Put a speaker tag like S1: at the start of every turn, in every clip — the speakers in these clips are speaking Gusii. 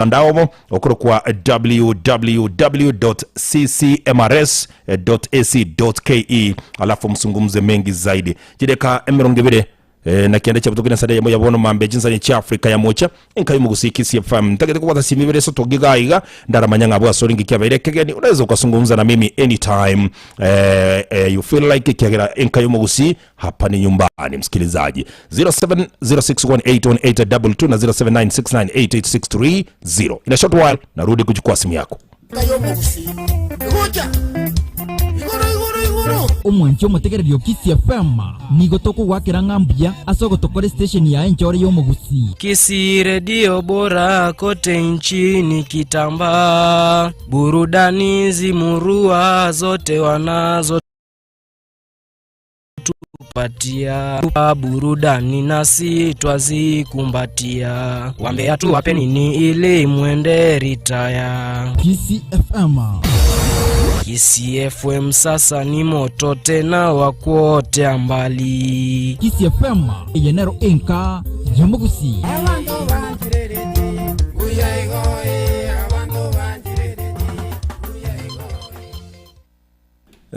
S1: Omotandao obo okorokwa www.ccmrs.ac.ke alafu msungumze mengi zaidi. Chideka 20 na kianda chia botuko ensare eyemo ya bono mambe chinsani chia Africa ya mocha enka y'omogusii Kisii FM. Ntagete kobwata simu ibere ase otogi iga iga ndaramanya ng'a abwo ase ore ngiki abeire ekegeni unaweza ukazungumza na mimi anytime eh, eh, you feel like ekiagera enka y'omogusii Hapa ni nyumbani msikilizaji. 0706181822 na 0796988630. In a short while narudi kuchukua simu yako.
S2: Omwanchi omotegereri o Kisii FM, nigo tokogwakera ng'a mbuya ase ogotokora estation yaye enchore y'omogusii.
S3: Kisii redio bora kote nchini kitambaa, burudani zimurua zote wanazo tupatia burudani nasi twazikumbatia, wambea tuwape nini ili mwende ritaya.
S2: Kisii FM.
S3: Kisii FM sasa ni moto tena wa kuotea mbali.
S2: Kisii FM eye nero enka y'omogusii.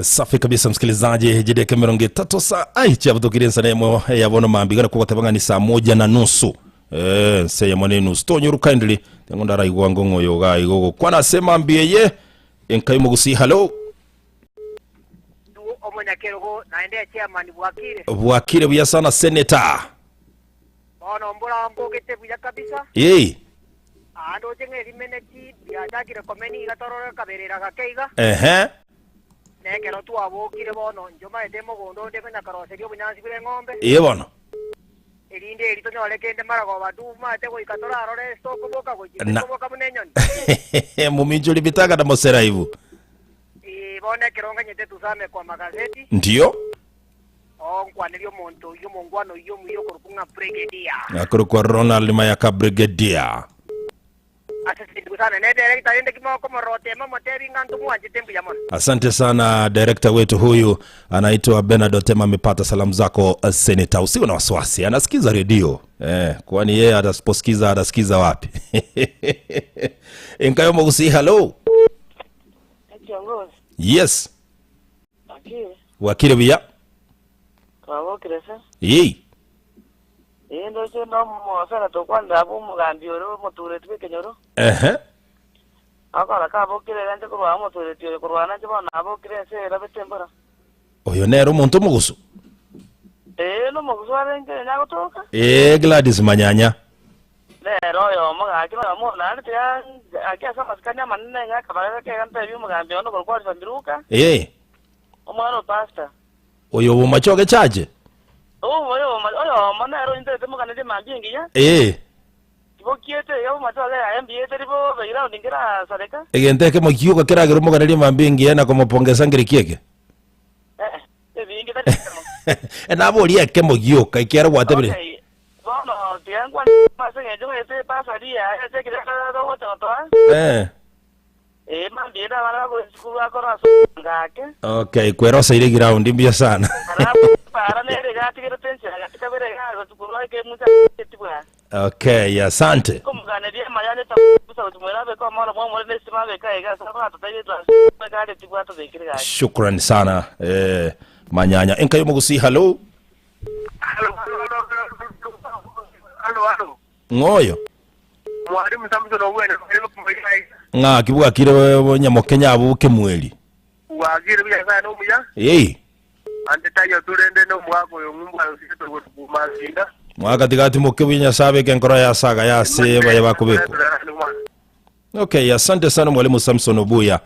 S1: Safi kabisa msikilizaji, jideke 30 saa ai chiabutokire nsana emo ya bono mambi gana kugoteba ng'a ni saa moja na nusu eh nse yemo ne nusu tonyoru kindly tengo ndaraigwa ngong'o yoga igo gokwana ase mambi eye enkai mogusi hello
S4: Nduo omonyakerogo naende echairman bwakire.
S1: Bwakire buya sana senator.
S4: Bono mbora mbogete buya kabisa.
S1: Ee.
S4: Aa ndoche ng'a ebimeneti biachakire komenya iga torore kaberera gake iga.
S1: Ehe.
S4: Na ekero twabokire bono inche omanyete mogondo onde konya koroseria obonyansi bwe eng'ombe.
S1: Ee bono.
S4: Erinde eri tonyore kende maragoba tumate goika torarore ase tokoboka gochia
S1: Na-
S4: tokoboka buna enyoni.
S1: Mominchori bitaka na moseraibu.
S4: Ee, bono ekero nganyete tusame kwa magazeti.
S1: Ndio.
S4: Oo, nkwanerie omonto oyio omongwana oyio omuya okorokwa ng'a Brigadier.
S1: Akorokwa Ronald Mayaka Brigadier.
S4: Ase sindiku sana ne director rende kimo okomorora oteme omotebi ng'a ntomwanchete mbuya mono.
S1: Asante sana director wetu huyu anaitwa Bernard Otema amepata salamu zako eh, senator. Usiwe na wasiwasi, anasikiza redio eh, kwani yeye atasiposikiza atasikiza wapi? Enkayo Mogusi, hello.
S5: Ekiongozi,
S1: Yes.
S5: Akire,
S1: Bwakire buya.
S5: twabokire se.
S1: Yei.
S5: Ee ndoche nomosera tokwanera abwo omogambi ore omotureti bw'ekenyoro.
S1: Ehe.
S5: Akora kabokire iga inche korwa omotureti oyo korwa nanche bono nabokire ense erabete embura.
S1: Oyo nere omonto omogusu.
S5: Ee nomogusu arenge onye agotoka.
S1: Ee Gladys Manyanya.
S5: Nere oyomo gaki noyomo oo naende tiga gaki ase amasikani amanene ng'a akabarere kega ntebie omogambi one okorokwa Oliver Miruka,
S1: Ee.
S5: omwana o pastor.
S1: Oyo obomachoge chache.
S5: Obo oyomo oyomo nere ointerete moganerie mambia engiya,
S1: Ee.
S5: tibokiete iga bomachoge yaye mbuya etari bobe ground nkerasareka.
S1: Egento ekemo gioka keragere omoganerie mambia engiya na komopongesa nkereki eke.
S5: Eh, ebinge tari ekemo.
S1: Naboria ekemo gioka ekiagera gwatebire.
S5: Okay, Bono tiga nkwane ase engencho ng'aete ebasari yaye ase ekeria togocha gotoa.
S1: Eh.
S5: Ee, mambia ere abana bakorwa esukuru akore ase ngake.
S1: Okay, kweroseire ground mbuya sana.
S5: Alafu para nere iga atigerete enchera gati kabere iga agochi korwa ekemuncha etibwa.
S1: Okay, asante.
S5: Komoganeria amaya netabusa gochi mwere abeke omoro mwomore ne estima abeke aiga ase abatotebie twa egari etibwa tobekire gaki.
S1: Shukran sana eh, Manyanya. Enkayo Mogusi, hello.
S4: Alo, alo.
S1: Ng'oyo.
S4: Mwalimu Samson Owene, mwalimu kumaiga.
S1: Ng'aki bwakire bonyamokenya abwo kemweri.
S4: Bwakire buya sana omuya.
S1: Ei.
S4: Ande tayo turende no mwako oyo ng'umbu ayo turi kumasinda.
S1: Mwakatigati moke buya Nyasaye abeke enkoro ya saga yase baye bakobekwa. Okay, asante sana mwalimu Samson Obuya.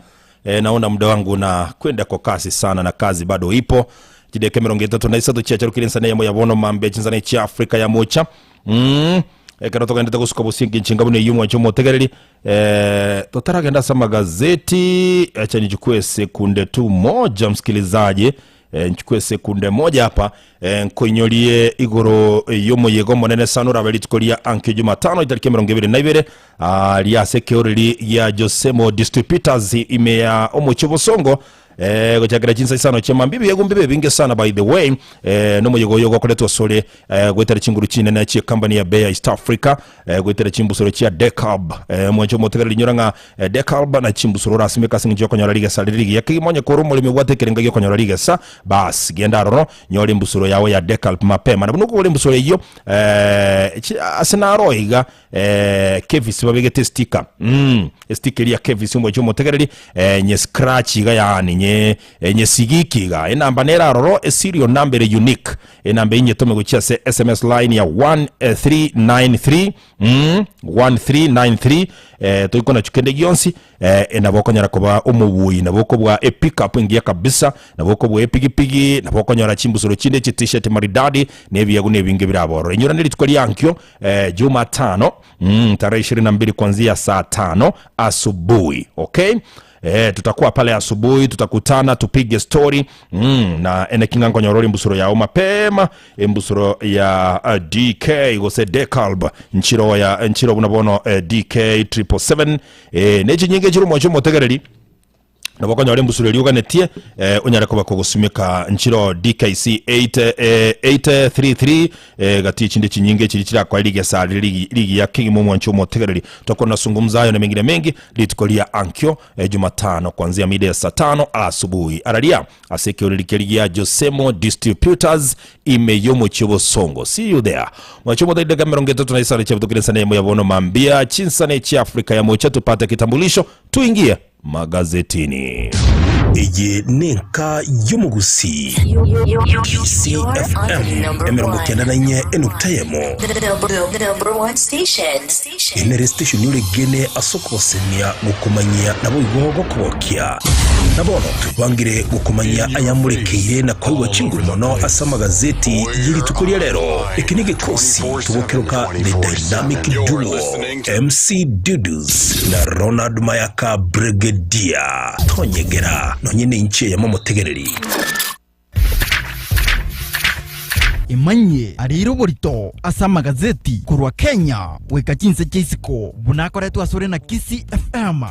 S1: E, naona muda wangu na kwenda kwa kasi sana na kazi bado ipo chideke 33 chiacharukire nsana yamo ya bono mambe chinsana chia Afrika ya mocha ekero togendete gosuka bosingi nchinga buna eywo mwanche omotegereri e, totaragenda ase amagazeti acha nichukue sekunde tu moja msikilizaji e, nchukue sekunde moja hapa e, nkoinyorie igoro y'omoyega omonene sana orabe rituko ria ankio Jumatano itariki 22 ah, ria ase ekeoreri gia Josemo Distributors ime ya omochie Bosongo. Eh, gochakera chinsa isano chia mambia ebiegwa mbibe ebinge sana by the way. Eh, nomoyega oyo ogokoretwa asore eh, goetera chinguru chinene chie company ya Bayer East Africa eh, goetera chimbusuro chia Decalb eh, mwanche omotegereri inyora ng'a eh, Decalb na chimbusuro orasimeke ase eng'encho yokonyora rigesa rire rigiya kegima onye kore omoremi obwate ekerenga giokonyora rigesa bas genda aroro nyora embusuro yao ya Decalb mapema na buna okogora embusuro eyio eh, chi- ase naro iga eh, Kevisi babegete estika mm, estika eria ya Kevisi omwanche omotegereri eh, nye scratch iga yaani nye eh, nye sigiki iga enamba nere aroro eserial number ere unique Enamba eyio nyetome gochia ase SMS line ya 1393 mm, 1393 eh, toikona kende gionsi eh, nabo okonyara koba omobui nabo okobua epickup engiya kabisa nabo okobua epigipigi nabo okonyora chimbusuro chinde chi t-shirt maridadi na ebiagu na ebinge biraborore inyora ne rituko riankio eh, jumatano mm, tarehe 22 kuanzia saa tano asubuhi okay Eh, tutakuwa pale asubuhi tutakutana tupige story mm, na enekinga nkonyora ori embusuro yao mapema embusuro ya uh, DK gose Decalb nchiro ya nchiro buna bono eh, DK 777 eh, nechinyinge chiri omwancho omotegereri nabo okonyora embusuro eria oganetie eh, onyare koba kogosimeka nchiro DKC 8, eh, 833 eh, gati echinde chinyinge chiri chirakoe rigesa rire rigi- rigiya kegima omwancho omotegereri tokona sungumza ayo na mengine mengi Rituko ria ankio, Jumatano, kuanzia mida ya saa tano asubuhi. Araria ase ekeoreri keria gia Josemo Distributors ime y'omochie Bosongo. See you there. Mwache omote dakika 35 chiabutokire ensana eyemo ya bono mambia chinsana echia Afrika ya mocha tupate kitambulisho tuingie magazetini.
S6: Eye nenka y'omogusii. CFM 94 enukta eyemo. Eye nere station oregene ase okogosemia, gokomanyia, naboigo gokogokia. Na bono twebangire gokomanyia ayamorekeire na koigwa chinguru mono ase amagazeti ye rituko ria rero. Eke negekosi togokeroka The Dynamic Duo, MC Dudus na Ronald Mayaka Brigadier. Tonyegera nonye nenchi eyemo omotegereri.
S2: Emanyie areire oborito ase amagazeti korwa Kenya goika chinse chia isiko buna akoretwe asore na Kisii FM.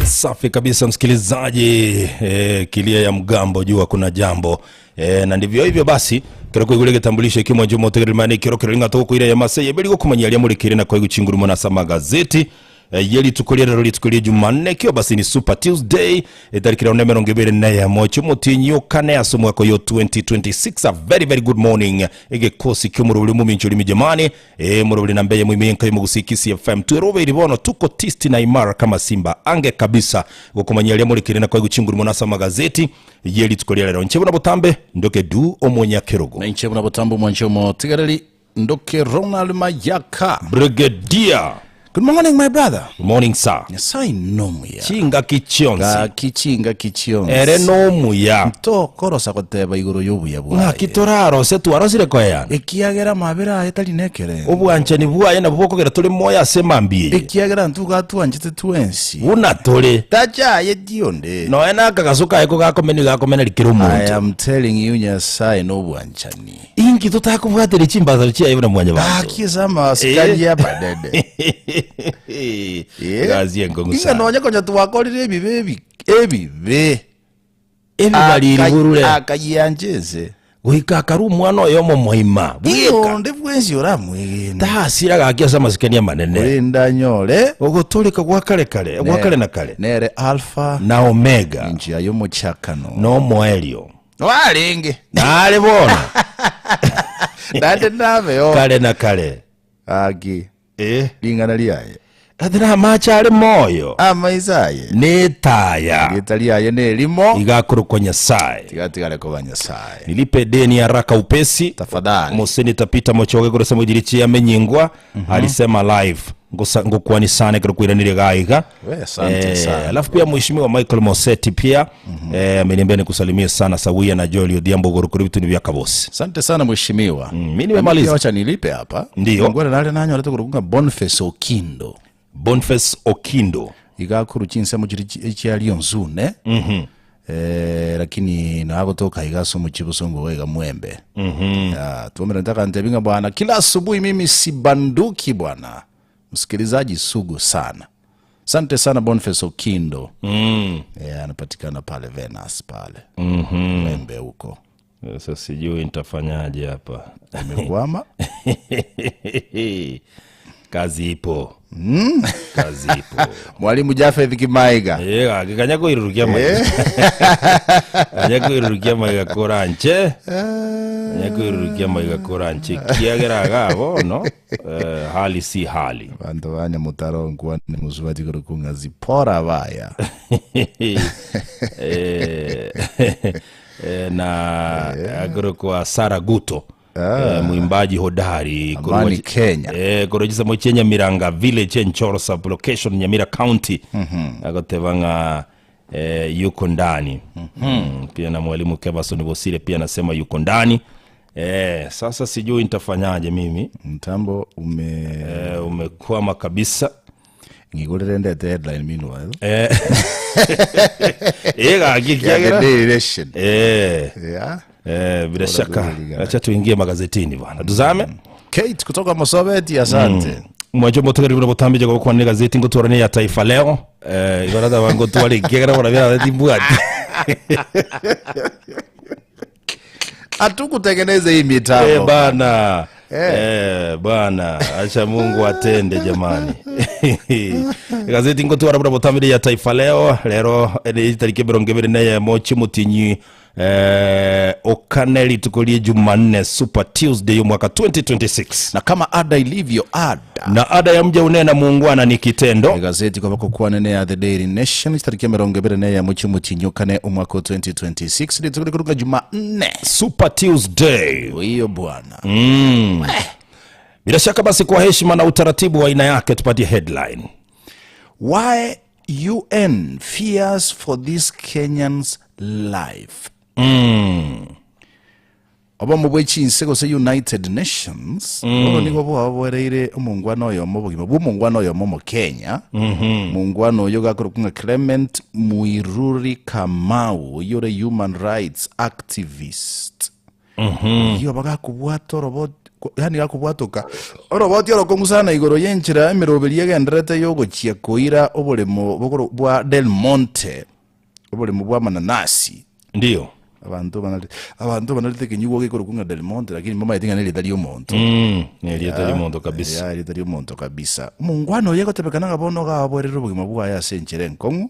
S1: Safi kabisa msikilizaji, eh, kilia ya mgambo jua kuna jambo eh, na ndivyo hivyo basi kero koigure getambulisho ekimo njo motegereri mane kero kero ring'ato gokoira ya maseye beri gokumanya aria morekire na koigwa chinguru mono ase amagazeti eh, ye rituko ria rero rituko ria Jumanne kio basi ni Super Tuesday etariki rero nemerongo ebere na eyemo chiomotienyi okane ase omwaka oyo 2026 a very very good morning egekosi kiomorobori omomincho orimi jamani eh, morobori namba eyemo ime enka yomogusi Kisii FM twerobeiri bono tuko tisti na imara kama simba ange kabisa gokomanya aria morekire na koigwa chinguru mono ase amagazeti ye rituko ria rero inche buna botambe ndoke du omonyakerogo
S7: Na inche buna botambe omwanche omotigareri ndoke Ronald Mayaka.
S1: Brigadier.
S7: Good morning my brother.
S1: Good morning sir.
S7: Nyasaye nomuya.
S1: Chingaki chionsi.
S7: Gaki chingaki chionsi.
S1: Ere nomuya.
S7: Tokorosa goteba igoro y'obuya bwaye.
S1: Ng'aki torarose twarosire koeyana.
S7: Ekiagera amabera aye tari nekerengo.
S1: Obwanchani bwaye nabwo bokogera tore moyo ase emambia eye.
S7: Ekiagera intwe iga atwanchete twensi.
S1: Buna tore.
S7: Tachayeti onde.
S1: Nonya nakagaso kaye kogakomena iga akomeneria kera
S7: I
S1: omonto.
S7: am telling you Nyasaye nobwanchani.
S1: Inki totakobwateria chimbasaro chiaye buna mwanyabanto?
S7: Gaki ase amasikani
S1: Eh.
S7: amanene. Eh.
S1: Egasi enkong'u
S7: Ing'a
S1: sana.
S7: nonya konya twakorire ebibe ebi ebibe.
S1: Ebibariri
S7: Aka-
S1: burure.
S7: Akayiancha ense.
S1: Goika akarua omwana oye omomoima
S7: Igo
S1: bweka.
S7: onde bwensi oramwegene.
S1: Tasira gaki ase amasikani amanene.
S7: Korende anyore
S1: Ogotoreka gwa kare kare, gwa kare na kare.
S7: nere Alfa
S1: Na Omega.
S7: enchia y'omochakano.
S1: Na omoerio.
S7: Warenge.
S1: Nare bono.
S7: Naende nabeo.
S1: Kare na kare.
S7: Gaki.
S1: Eh.
S7: Ring'ana riaye.
S1: Gati na amache are moyo.
S7: Amaiso aye.
S1: Netaya.
S7: Erieta riaye nerimo.
S1: Iga akorokwa Nyasae.
S7: Tiga atigare koba Nyasae.
S1: Nilipe deni haraka upesi.
S7: Tafadhali.
S1: Moseneta Peter Mochoge korwa ase mochiri chiamenyingwa alisema live Ngusa- ngukwani sana ekero kwairanire iga iga.
S7: We, asante
S1: Eh,
S7: sana.
S1: alafu pia mheshimiwa Michael Moseti pia eh, ameniambia nikusalimie sana sawia na Joel Odhiambo gorokoro vitu ni vya kabosi.
S7: Asante sana mheshimiwa.
S1: Mm, mi nimemaliza.
S7: Wacha nilipe hapa.
S1: Ndiyo.
S7: Ngwere nare nanyore tukurukunga Boniface Okindo.
S1: Boniface Okindo.
S7: Igakuru chinsemo chiri chia Lionzune. Mhm. Eh, lakini nagotoka igaso muchibusongo wega mwembe. Mhm. Ya, tuombe nataka nitebinga bwana kila asubuhi mimi sibanduki bwana. Msikilizaji sugu sana. Asante sana Boniface Okindo.
S1: Mm.
S7: Yeah, anapatikana pale Venus pale. Mhm. Mwembe huko.
S1: Sasa sijui nitafanyaje hapa.
S7: Umekwama?
S1: Kazi ipo. Kazi ipo.
S7: Mwalimu Jafeth Kimaiga.
S1: Yeah, kanya koirurukia maiga. Kanya koirurukia maiga koranche. Kanya koirurukia maiga koranche. Kiagera ga bono eh, hali si hali.
S7: Bantu ba Nyamutaro nkwane musubati korukunga zipora baya.
S1: eh, eh, na agorokwa Sara Guto. Eh, mwimbaji hodari
S7: Amani Kenya.
S1: eh, korojisa mochie Nyamiranga village Enchoro sub location Nyamira county agoteba ng'a eh, yuko ndani pia na mwalimu Kevason Bosire pia anasema yuko ndani eh, sasa sijui nitafanyaje mimi
S7: Mtambo ume
S1: eh, umekwama kabisa
S7: ngigurire ndete headline meanwhile.
S1: eh, eh, gaki
S7: Yeah, the
S1: kiagera
S7: Daily Nation.
S1: eh,
S7: Yeah.
S1: eh, bila shaka acha tuingie magazetini bwana tuzame
S7: Kate kutoka Mosobeti asante.
S1: mwancho motokereri buna botambe jago kwanire gazeti ngotwarane ya Taifa Leo eh igora ta ngotware kiagera bora bia timbwati
S7: Hatukutengeneza hii mitambo.
S1: eh bana eh bana acha Mungu atende jamani gazeti ngotwara buna botambe ya Taifa Leo lero ni tariki mirongo ibere na yemo chimutinyi eh okane rituko rie Jumanne Super Tuesday y'omwaka 2026
S7: Na kama ada ilivyo ada.
S1: na ada ya mja unena muungwana ni kitendo
S7: Gazeti kwa kuwa nene ya The Daily Nation tariki mirongo ibere na yemo chimutinyi kane omwaka wa 2026 rituko rikuruka Jumanne.
S1: Super Tuesday
S7: Hiyo bwana.
S1: Bila shaka basi, kwa heshima na utaratibu wa aina yake, tupatie headline.
S7: Why UN fears for this Kenyan's life. Obomo bwe chinse gose United Nations bono nigo bwaboereire omongwana oyomo obogima bwa omongwana oyomo omo Kenya mongwana oyo gakorokwa ng'a Clement Muiruri Kamau oyio ore human rights activist iyo bagakobwata oroboti yani gakobwatoka oroboti orokong'u sana igoro yenchera emeroberi egenderete yogochia koira oboremo bokoro bwa Del Monte oboremo bwa mananasi
S1: Ndiyo.
S7: Abanto banari abanto banarete kenyigwa gekorokwa ng'a Del Monte lakini mamaete ng'a nerieta ria omonto
S1: Ni erieta ria omonto kabisa.
S7: Ya, erieta ria omonto kabisa omongwana oyo egotebekana ng'a bono iga aboerere obogima bwaye ase enchera enkong'u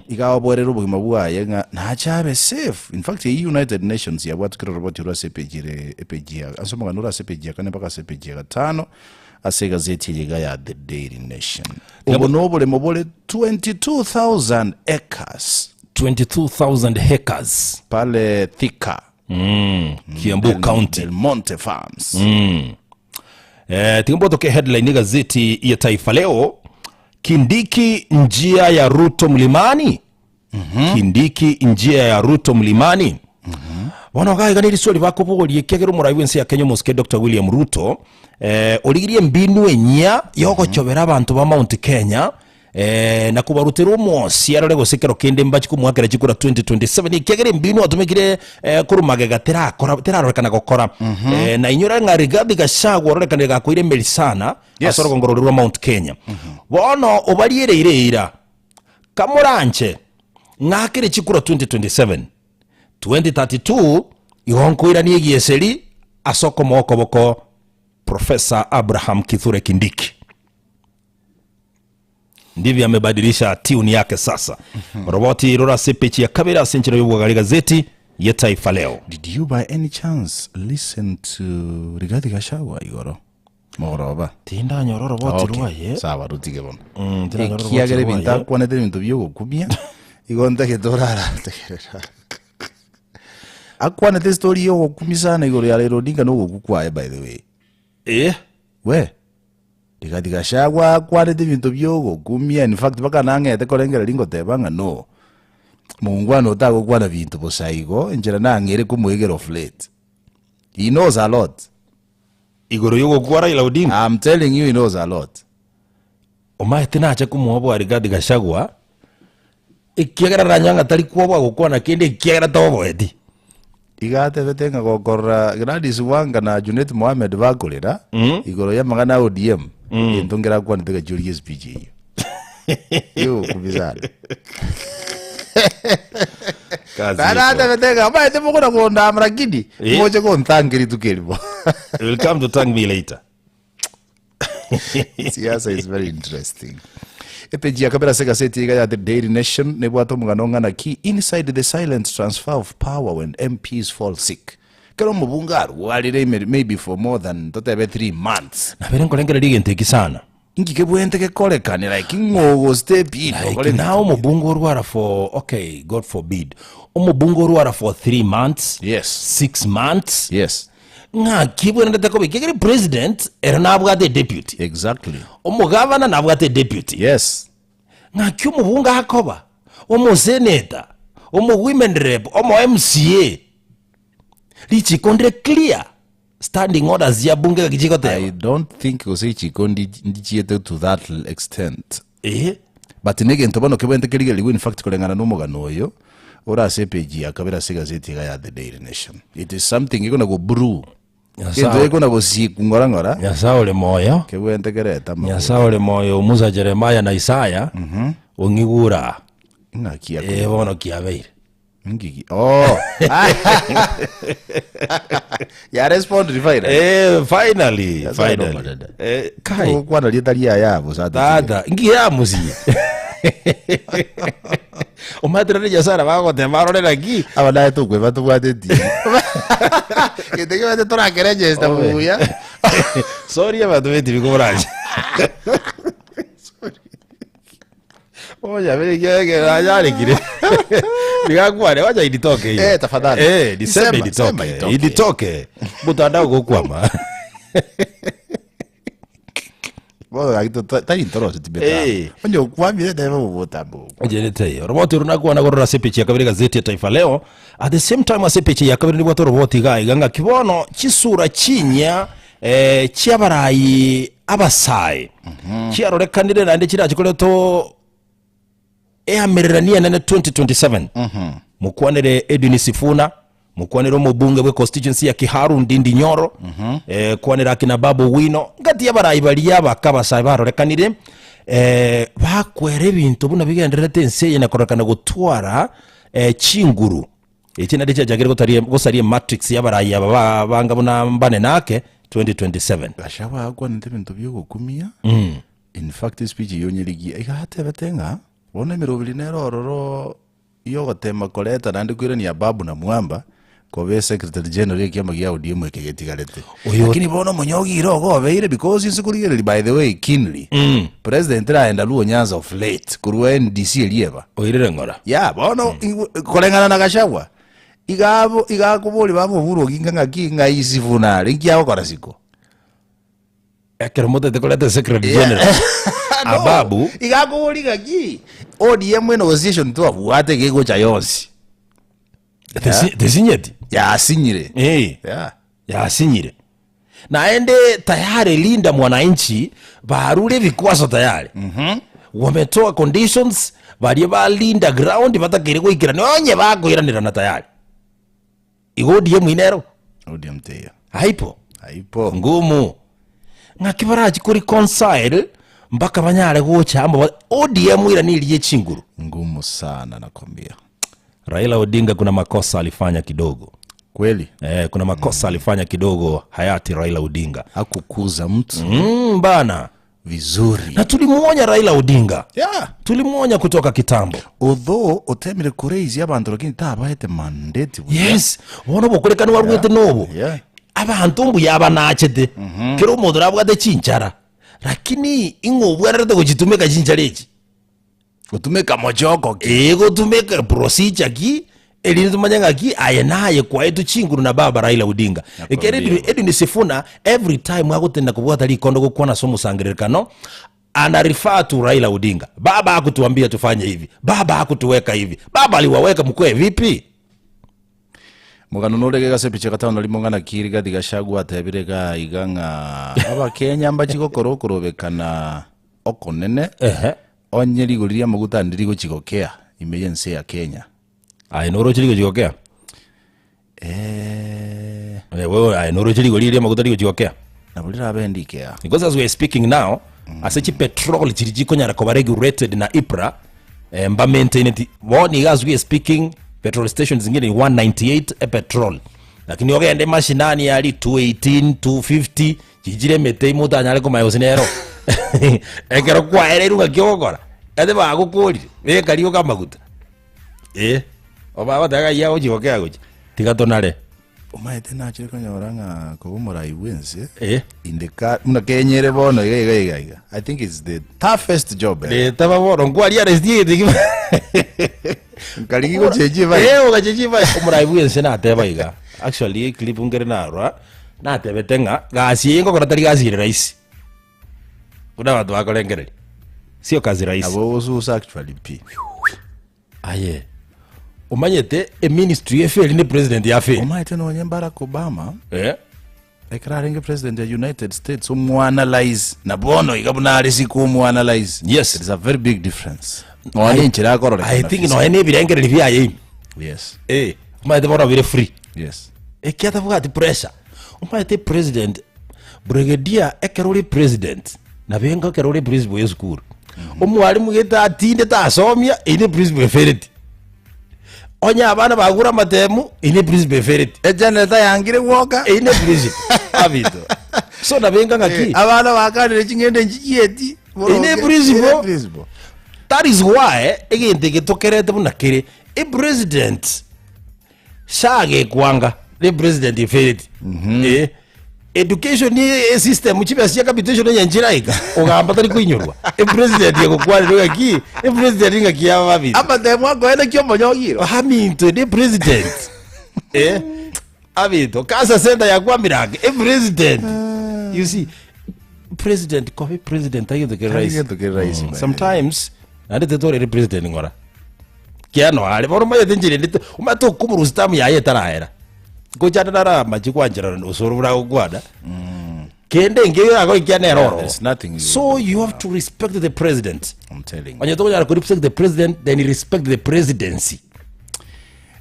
S7: iga aboerere obogima bwaye ng'a nache abe safe in fact eyio United Nations yabwatukire oroboti orwo ase epeji ere epeji ya ase omogano ore ase epeji ya kane mpaka ase epeji ya gatano ase egazeti eye iga ya The Daily Nation obo na oboremo bore 22,000 acres
S1: 22,000 hectares
S7: pale Thika
S1: Kiambu County
S7: Del Monte Farms
S1: Eh, tikambotoke headline gazeti ya Taifa Leo, Kindiki njia ya Ruto mlimani. Kindiki njia ya Ruto mlimani. Bono gaiga nä ricori bakåbårie kä mũrai wense ya Kenya mũsike Dr William Ruto eh, origirie mbinu enya yogochobera abantu ba Mount Kenya eh, na kubarutira omwosi arore gose kero kende mbachi kumwakera chikura 2027 kiagere mbinu atumikire eh, kurumagega tirakora tirarorekana gokora eh, na inyore ng'a Rigathi Gachagua ororekana gakoire meri sana
S7: Yes.
S1: ase orogongoro rwa Mount Kenya bono obariereire ira kamoranche ng'akere chikura 2027 2032 igonkoirania egieseri ase okomokoboko Profesa Abraham Kithure Kindiki ndivyo amebadilisha tune yake sasa roboti rora ase pechi ya kabere ase enchera yobwagari gazeti ya Taifa Leo
S7: Did you by any chance listen to Rigathi Gachagua igoro? Mogoroba.
S1: Tindanyora oroboti
S7: Okay,
S1: rwaye.
S7: Sawa rutige bono.
S1: Mm, tindanyora oroboti
S7: Ekiagera ebinto
S1: rwaye.
S7: akwanete ebinto biogokumia igo ntagete orarategerera. Akwanete story yogokumia sana igoro ya Raila Odinga na ogokwa kwaye by the way.
S1: Eh,
S7: We Rigathi Gachagua akwanete ebinto biogokumia in fact mpaka nang'ete korengereria ngoteba ng'a no mongwana otagokwana binto bosa igo enchera nang'ere komoegera of late. He knows a lot.
S1: Igoro yogokwa Raila Odinga.
S7: I'm telling you he knows a lot.
S1: Omaete nache komoa Rigathi Gachagua ekiagera aranyore ng'a tari kwoboa gokwana kende ekiagera toboeti.
S7: Iga atebete ng'a gokorora Gladys Wanga na Junet Mohamed bakorera igoro y'amang'ana a ODM, egento nkerakwanete gachioria espeech eyio. Yogokumia sana.
S1: Kazi
S7: Naende
S1: iko.
S7: atebete ng'a omanyete mokona kondama lakini
S1: Eh.
S7: moche gonthanka rituko erimo.
S1: You will come to thank me later.
S7: Siasa is very interesting. Epeji ya kabere ase egaseti iga ya The Daily Nation nebwate omogano ng'ana ki inside the silent transfer of power when MPs fall sick. Kero omobunge arwarire ime- maybe for more than totebe 3 months.
S1: Nabere nkorengereria egento eki sana.
S7: Inki kebwente gekorekane like ng'o ogo step in
S1: Like
S7: okore
S1: now omobunge orwara for okay god forbid omobunge orwara for 3 months
S7: Yes.
S1: 6 months
S7: Yes.
S1: Ng'aki bwenerete koba ekiagera president ere nabwate deputy.
S7: Exactly.
S1: Omogavana nabwate deputy.
S7: Yes.
S1: Ng'aki omobunge akoba, omoseneta, omowomen rep, omo MCA. Richiko ndire clear. Standing orders chia bunge ng'aki chigoteba.
S7: I don't think gose richiko ndi- ndichiete to that extent.
S1: Eeh.
S7: But negento bono kebwenerete kerigererigwe in fact koreng'ana na omogano oyo ore ase epage ya kabere ase egazeti iga ya The Daily Nation. It is something ekona go brew.
S1: Nyasaye.
S7: Egento ekona gosiku ng'ora ng'ora
S1: Nyasaye ore moyo.
S7: kebwenerete kerete amagoro.
S1: Nyasaye ore moyo Musa, Jeremiah na Isaya ong'igure aa.
S7: Ng'aki
S1: Eh,
S7: akobua.
S1: bono kiabeire.
S7: Ngigi. Oh. ya respond finally.
S1: Eh, finally,
S7: Nyasaye
S1: finally.
S7: nomonene.
S1: Eh, kai.
S7: Gokwana rieta riaye abo sa
S1: Tata, ngiya musie. Omanyete rende Nyasaye nabo agoteba arore naki.
S7: Aba naye tokweba tobwate etimu. Gento kebete torakeregesta
S1: Obe.
S7: buya.
S1: Sorry abanto b'etibi koborache. Onya yarekire nigakwane wacha iditoke hiyo
S7: Eh, tafadhali.
S1: eh niseme
S7: Sema,
S1: iditoke
S7: sema itoke.
S1: iditoke mutandao gukwama
S7: Bono gaki to- tari ntoroche tibeta.
S1: Eh.
S7: Onye okwamire tebe obotambo.
S1: njerete iyo roboti uru nakuona gorora ase epicha ya kabere gazeti ya taifa leo at the same time ase epicha ya kabere nibwate roboti iga iga ng'aki bono chisura chinya eh, chiabarayi abasae chiarorekanire naende chirachikorete eamererania enene 2027 mokwanere Edwin Sifuna mokwanere omobunge bwe constituency ya Kiharu Ndindi Nyoro eh, kwanera akina Babu Wino ngati y'abarayi baria abaka abasae barorekanire eh, bakwera ebinto buna bigendererete ense eye na kororekana gotwara eh, chinguru Echi nario chiachakire gotaria gosaria ematrix y'abarayi aba ba banga buna mbane nake 2027.
S7: Gachagua akwanete ebinto biogokumia in fact espeech eyio onyerigie iga atebete ng'a bono emeroberi nere ororo yogotema koreta naende koirania Babu na Mwamba koba esecretary general ekiama gia ODM eke getigarete.
S1: Oyo-
S7: Lakini bono omonyogi ire ogo obeire because inse korigereria by the way keenly president raenda Luo Nyanza of late korwa NDC eria eba.
S1: Oirire ng'ora.
S7: Ya bono igwe- koreng'ana na Gachagua iga abo iga akoboria baba Oburu Oginga ng'aki ng'ai Sifuna are nki agokora siko.
S1: Ekero motete koreta secretary general
S7: No,
S1: Ababu
S7: iga akoboria ng'aki ODM negotiation twabwate gegocha yonsi.
S1: tesi- tesinyeti.
S7: Yasinyire.
S1: Eh.
S7: Yeah.
S1: Yasinyire. Naende tayari Linda Mwananchi barure ebikwaso tayari. Wametoa conditions baria ba Linda ground batakeire goikerana onye bakoiranerana tayari. Igo ODM inero
S7: ODM teiyo.
S1: haipo
S7: Haipo.
S1: ngumu ng'aki barachi ko reconcile mpaka banyare gocha amo ba- ODM iranirie chinguru.
S7: Ngumu sana nakwambia.
S1: Raila Odinga kuna makosa alifanya kidogo.
S7: Kweli.
S1: Eh, kuna makosa alifanya kidogo hayati Raila Odinga.
S7: Hakukuza mtu
S1: Bana.
S7: Vizuri.
S1: Na tulimuonya Raila Odinga.
S7: Yeah.
S1: Tulimuonya kutoka kitambo.
S7: Although otemire kuraise abanto lakini tabaete mandate buya.
S1: Yes. Bono bokorekani warwete nobo.
S7: Yeah.
S1: Abanto mbuya abanachete, kera omonto nabwate chinchara, lakini ing'o obwenerete gochitumeka chinchara echi?
S7: Gotumeka mochoko ki?
S1: Ee, gotumeka procedure ki, erinde tomanye ng'aki aye naye kwaetwe chinguru na baba Raila Odinga. Ekero
S7: Nakwambia.
S1: Edwin, Edwin Sifuna every time agotenda kobwata rikondo gokwana ase omosangererekano, ana refer to Raila Odinga. Baba hakutuambia tufanye hivi, baba hakutuweka hivi, baba aliwaweka mkwe vipi?
S7: Mogano nore gase epicha gatano rimo ng'a naki Rigathi Gachagua atebire iga iga ng'a Abakenya mbachi gokora okorobekana okonene
S1: Ehe.
S7: onye rigori ri'amaguta ande rigochi gokea ime y'ense ya Kenya.
S1: Aye noroche rigochi gokea?
S7: Eh,
S1: Eh, wewe aye noroche rigori ri'amaguta rigochi gokea?
S7: nabo rirabe ndikea.
S1: Because as we are speaking now, ase chipetrol chiri chikonyara koba regulated na EPRA, eh, mba maintaineti bono iga as we are speaking petrol stations zingine ni 198 epetrol lakini ogende mashinani ari 218 250 chichire emete ime otanyare komanya gose nero ekero kwaereirwe ng'aki ogokora ase bagokorire beka rioka amaguta eh oba goteba ng'a ayio agochi gokea gochi tiga tonare.
S7: Omanyete nachire konyora ng'a koba omorai bwense
S1: Eh.
S7: in the car buna Kenya ere bono iga iga iga iga I think it's the toughest job ever.
S1: Retaba bono nkwaria aresti egete kima
S7: Nkarigi gochenjia evibe.
S1: Eh, ogachenjia evibe. Omorai bwense nateba iga actually eclip nkere narora natebete ng'a gasi eye ngokora tari gasi ere rahisi buna abanto bakorengereria sio kazi rahisi.
S7: Nabo ogosusa actually pi.
S1: Aye omanyete eministry eferi ne president yaferi.
S7: Omanyete nonye Barack Obama
S1: Eh.
S7: ekero arenge president ya United States omoanalyze na bono iga buna are siko omoanalyze.
S1: Yes.
S7: It is a very big difference. Nonya enchera akororekana
S1: I think nonya ne ebirengereri biaye ime.
S7: Yes.
S1: Eh, omanyete bono bire free.
S7: Yes.
S1: Ekiagera tabwati pressure. Omanyete president brigadier ekero ore president nabo enga ekero ore principal ya esukuru omwalimu gete atinde tasomia eyio ne principal efereti onye abana bagure amatemu eyio ne principal efereti
S7: Egenerator yangire gwoka.
S1: eyio ne principal abito so nabo enga ng'aki
S7: Abana bakanire ching'ende nchichieti.
S1: Eyio ne principal.
S7: Ere principal.
S1: That is why egento eke tokerete buna kere epresident Sagekwanga ne president efereti eh, education e system chibesa chia capitation onye nchiraika ogamba tari koinyorwa epresident egokwanera ng'aki epresident ng'aki yaba babiri
S7: Amatemo akoene ki omonyogiro.
S1: aminto ne president eh abito kasa center yakwamiranga epresident you see president kobe president tari gento kere
S7: Tari
S1: rahisi
S7: gento kere rahisi, by the way.
S1: sometimes naende tetorere president ng'ora Kiano are bono omanyete enchera ende te- omanyete okomorusia term yaye etarahera. Ngochande naro amache gwancherana osoro buna agokwana. Kende enke agoikia nere
S7: Yeah,
S1: ororo.
S7: there's nothing you
S1: So you have to respect the president.
S7: I'm telling you.
S1: Onye tokonyara ko respect the president then respect the presidency.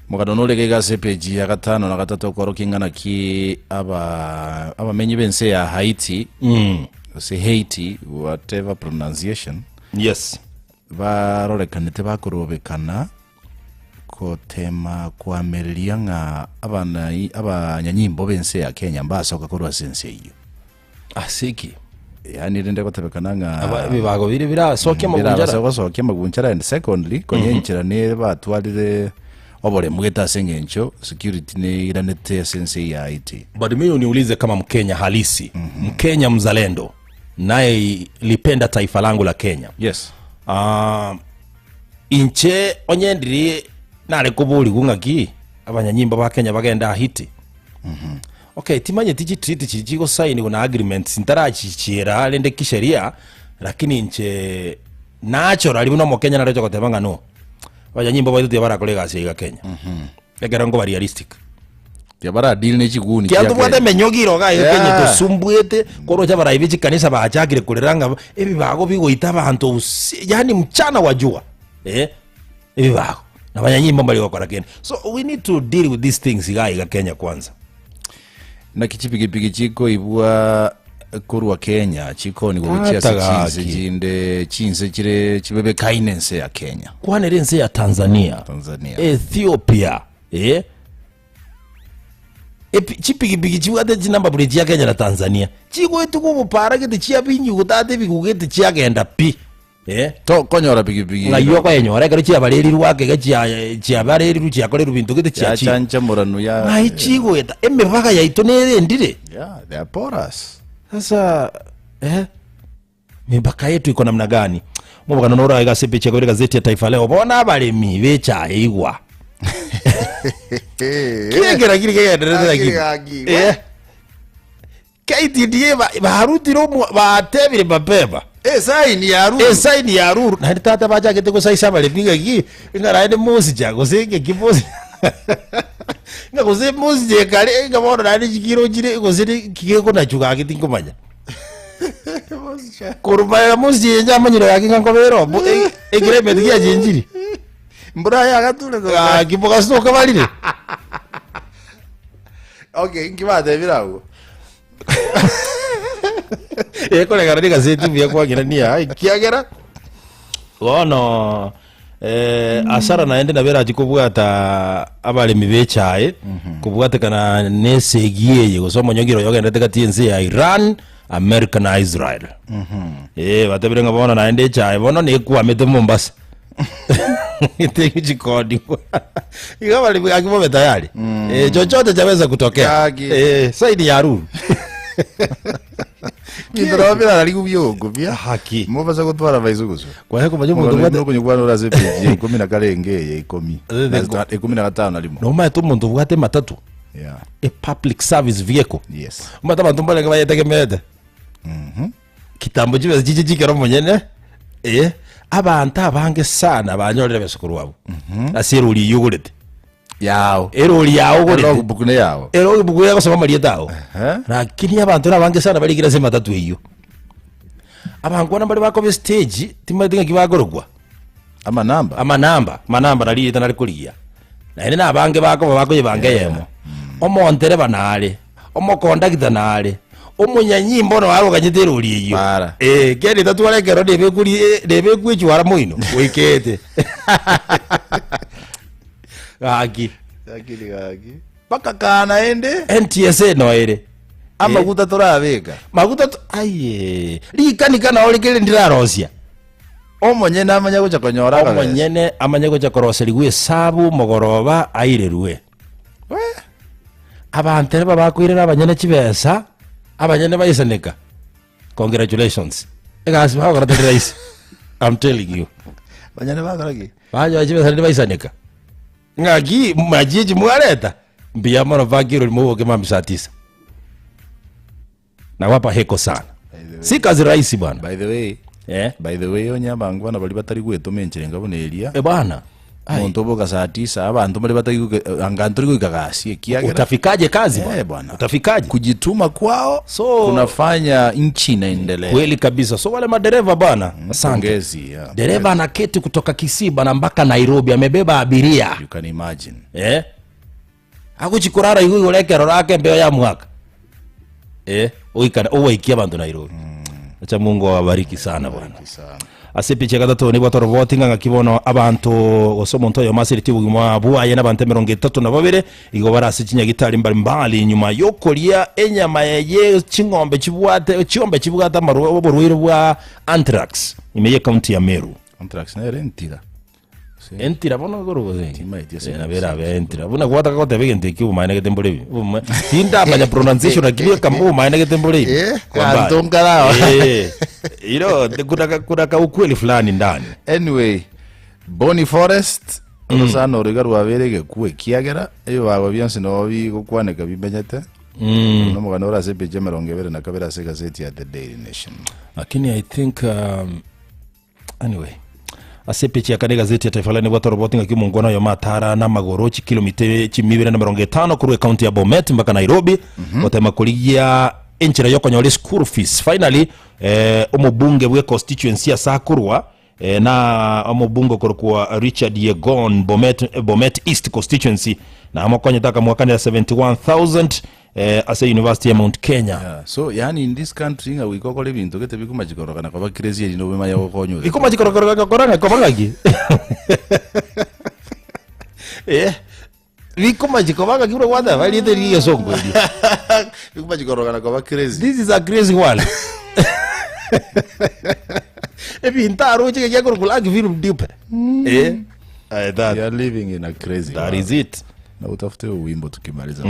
S7: Mogano nore iga ase epeji ya gatano na gatato okorokia ing'ana ki aba abamenyi b'ense ya Haiti gose Haiti whatever pronunciation
S1: Yes.
S7: Barorekanete bakorobekana gotema koamereria ng'a abanai abanyanyimbo b'ense ya Kenya mbasoka korwa ase ense eyio.
S1: Ase ki?
S7: Yaani rende gotebekana ng'a
S1: Aba ebibago bire birasokia
S7: birabase
S1: amagunchara.
S7: gosokia amagunchara and secondly konya enchera nere batwarire oboremu gete ase eng'encho security neiranete ase ense eye ya Haiti.
S1: But mimi uniulize kama Mkenya halisi, Mkenya mzalendo naye lipenda taifa langu la Kenya.
S7: Yes.
S1: Ah, inche onye ndiri nare koborigwa ng'aki abanyanyimbo ba Kenya bagende Haiti. Okay, timanyeti chitreaty chiri chigosainiwa na agreements ntarachichiera rende kisheria lakini inche nachora buna omokenya naroche goteba ng'a no abanyanyimbo baito tiga barakora egasi iga Kenya. Ekero nkoba realistic.
S7: Tiabara deal ne chiguni
S1: Kiagera
S7: chia
S1: tobwate
S7: Kenya.
S1: emenyogi iro iga iga
S7: Yeah.
S1: Kenya tosumbuete koroche abarai be chikanisa bachakire korera ng'a ebibago bigoita abanto usi yaani mchana wa jua eh, ebibago na abanyanyimbo mbari gokora kende so we need to deal with these things iga iga Kenya kwanza.
S7: Naki chipigipigi chikoibwa korwa Kenya chikonigwa gochia ase
S1: Tata
S7: chinse
S1: gaki.
S7: chinde chinse chire chibebekaine ense ya Kenya.
S1: Kwanera ense ya Tanzania,
S7: Tanzania.
S1: Ethiopia eh, Epi- chipigipigi chibwate chinumber plate chia Kenya na Tanzania chigoetigwa obopara gete chiabinyugwa tata ebigugete chiagenda pi. Eh.
S7: Tokonyora pigipigi.
S1: Ng'ai okoyenyora ekero chiabarerirwe ake iga chia- chiabarerirwe chiakorerwe binto gete chiachire.
S7: Yachanchamoranu ya.
S1: Ng'ai chigoeta emebaga yaito nerendire.
S7: Yeah, they are porous.
S1: Sasa eh, mipaka yetu iko namna gani? Mobogano noro iga ase epicha ekobere gazeti ya Taifa Leo bono abaremi bechae igwa kiengera kiri kegendererete
S7: Akiri
S1: lakini
S7: gaki, we.
S1: eh KTDA ba- barutire omwa- batebire mapema
S7: Esaini ya Ruru.
S1: esaini ya ruru naende tata bachagete gosaisa abaremi ng'aki ng'a naende mosicha gose ng'aki mosi ng'a gose mosicha ekare ng'a bono naende chikiro chire gose ni ki gekonachwa gaki tinkomanya korwa magega mosicha eye njamanyire gaki ng'a nkobera obo e- eclimate giachenchiri
S7: Mbura yagature
S1: gaki mogasoka barire
S7: Okay, inki batebire abwo?
S1: ekoregana n'egazeti buya kwang'ina niya ekiagera bono eh, asara naende nabo erachi kobwata abaremi b'echae kobwatekana n'esegi eye gose omonyogiro oyo ogenderete gati y'ense ya Iran, America na Israel. Eh, batebire ng'a bono naende echae bono nekwamete Mombasa. Tegochikonigwa. Iga abaremi gaki bobe tayari. Eh, chochote chaweza kutokea.
S7: Gaki.
S1: Eh, saini ya ruru.
S7: Binto nabo birararigu biogokobia.
S1: Haki.
S7: Mobasa gotwara maiso goswa.
S1: Kwaye komanya omonto obwate
S7: Okonyokwana ore ase epeji ya ikomi na karenge eye ikomi.
S1: Eh,
S7: Na ikomi na gatano na rimo.
S1: nomaete omonto obwate matatu
S7: Yeah.
S1: a public service vehicle
S7: Yes.
S1: omanyete abanto mbarenge bayetegemeete Kitambo chibesa chiche chikero omonyene, eh, abanto abange sana banyorire ebesa korwa abwo ase erori eyio ogorete.
S7: Yao.
S1: Erori yao ogorete.
S7: Logbook ne yao.
S1: Elogbook egosoma amarieta ao.
S7: Ehe.
S1: Lakini abanto nabange sana barikire ase ematatu eyio. Abankwana mbare bakoba estage, timanyeti ng'aki bakorokwa.
S7: Amanamba.
S1: Amanamba, amanamba nari rieta nare korigia. Naende nabange bakoba bakoyebanga eyemo. Omontereba nare. Omokondakita nare, omonyanyimbo noyo aroganyete erori eyio.
S7: Bara.
S1: Eh, keri tatwara ekero nebekuri nebekwe echwara moino goikete. Gaki.
S7: Lakini gaki. Mpaka kaa naende
S1: NTSA noere.
S7: amaguta torabeka.
S1: Maguta to, aye. Rikanika nao rikere ndirarosia.
S7: Omonyene amanye gocha konyora akabesa.
S1: Omonyene amanye gocha koroserigwa esabu mogoroba airerwe. Abanto ere babakoirera abanyene chibesa, abanyene baisaneka. Congratulations. Egasi bagokora teri rahisi. I'm telling you.
S7: Abanyene bakora ki?
S1: Banyoa chibesa rende baisaneka. Ng'aki machi echi mwareta, mbuya mono bakirori moboke mambia saa tisa. Nawapa heko sana. Si kazi rahisi bwana.
S7: By the way,
S1: Eh?
S7: by the way onye abangwana baria batari gwetoma enchera enga buna eria
S1: Eh bwana. Ai.
S7: omonto oboka saa tisa abanto baria batari goika anga ntori goika gasi ekiagera
S1: Utafikaje kazi bwana?
S7: Eh, bwana.
S1: Utafikaje?
S7: kujituma kwao
S1: So-
S7: kunafanya nchi inaendelea
S1: Kweli kabisa. So wale madereva bwana, asante.
S7: pongezi yeah.
S1: Dereva anaketi kutoka Kisii bana mpaka Nairobi amebeba abiria.
S7: you can imagine
S1: Eh? Agochi korara igo igoro ekero rake embeo ya mwaka. Eh, oikara owaikia abanto Nairobi. Acha Mungu awabariki sana bwana.
S7: sana
S1: Ase epicha ya gatato nigo toroboti ng'a ng'aki bono abanto gose omonto oyomo aseretie obogima bwaye n'abanto emerongo etato na babere igo bare ase chinyagitari mbalimbali nyuma y'okoria enyama ye ching'ombe chibwate chiombe chibwate amarwa oborwaire bwa anthrax ime y'ecounty ya Meru.
S7: Anthrax nere entira
S1: Entira bono igoro gose
S7: Timaeti ase
S1: Eh, nabo erabe entira buna gwataka goteba egento ekio obomaenegete mbore ebi Oboma- tindamanya pronunciation lakini eka obomaenegete mbore ebi
S7: Eh,
S1: Kwa mbali.
S7: kanto nkarawa.
S1: Eh, you know, kuna ka- kuna ka ukweli fulani ndani
S7: anyway boni forest orosana oro iga rwabere egekuu ekiagera ebibago bionsi nabo bigokwaneka bimenyete nomogano ore ase epeji emerongo ebere na kabere ase egazeti ya the daily nation
S1: lakini i think um, Anyway, ase epicha ya kane egazeti ya Taifa Leo nebwate oroboti ng'aki omongwana oyomo atara namagoro chikilomita chimia ibere na emerongo etano korwa ekaunti ya Bomet mpaka Nairobi gotema korigia enchera yokonyora eschool fees. Finally eh, omobunge bwe constituency ase akorwa eh, na omobunge okorokwa Richard Yegon Bomet, Bomet East constituency namokonyete akamwakanera 71000 eh, ase University ya Mount Kenya.
S7: Yeah, so yani in this country ng'a goika okore ebinto gete bikomachikorokana koba crazy erinde obimanye gokonya ore.
S1: Bikomachikorokana ng'a koba ng'aki? Eh, bikomachi koba ng'aki buna gwateba erieta eria egesongo erio.
S7: Bikomachikorokana koba crazy.
S1: This is a crazy world. Ebinto aroche geki akorokwa Lucky Philip Dube. Eh, aye that,
S7: We are living in a crazy
S1: that
S7: world.
S1: is it.
S7: Na utafute huo wimbo tukimaliza.